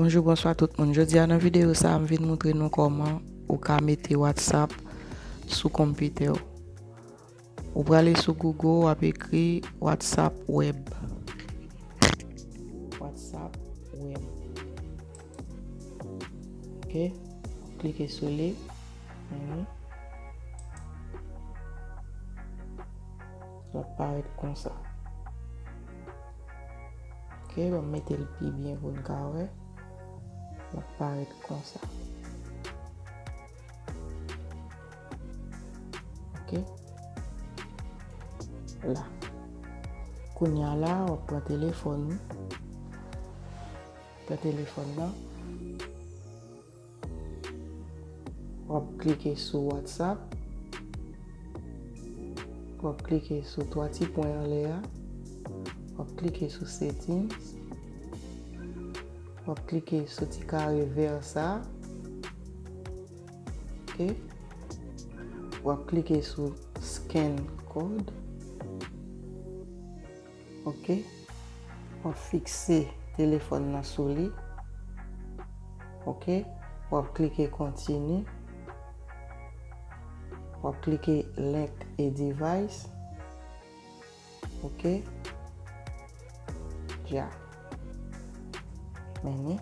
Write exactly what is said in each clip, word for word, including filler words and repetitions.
Bonjou, bonswa tout moun. Jodi a nan videyo sa a, m vin moutre nou kòman ou ka mete WhatsApp sou konpitè w. Ou prale sou Google, w ap ekri WhatsApp Web. WhatsApp Web. Ok, klike sou li. Mhm. L ap parèt konsa. Ok, ban m mete l pi byen pou n ka wè. L ap parèt konsa. Ok. La. Kounye a la, w ap pran telefòn ou. Pran telefòn nan. W ap klike sou WhatsApp. W ap klike sou twa ti pwen anlè a. W ap klike sou Settings. W ap klike sou ti kare vè sa a. Ok. W ap klike sou Scan Code. Ok. W ap fikse telefòn nan sou li. Ok. W ap klike Continue. W ap klike Link a Device. Ok. Dja. Men li.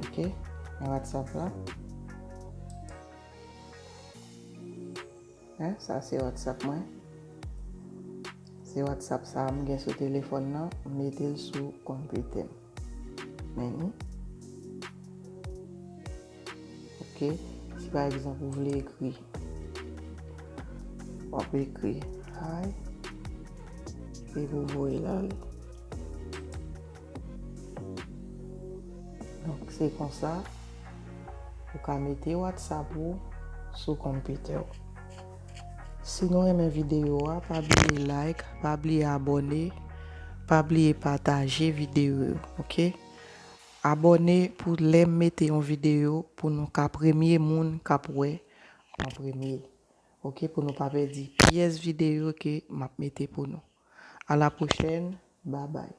Ok. Men WhatsApp la. Hein, sa se WhatsApp mwen. Se WhatsApp sa a m gen sou telefòn nan, m mete l sou konpitè m. Men li. Ok, si pa egzanp ou vle ekri, w ap ekri hi, epi w voye l al. Donk, se konsa ou ka mete WhatsApp ou sou konpitè w. Si nou renmen videyo a, pa bliye like, pa bliye abòne, pa bliye pataje videyo yo, ok? Abòne pou lè m mete yon videyo pou nou ka premye moun k ap wè an premye. Ok, pou nou pa pèdi pyès videyo ke m ap mete pou nou. A la pwochèn, babay.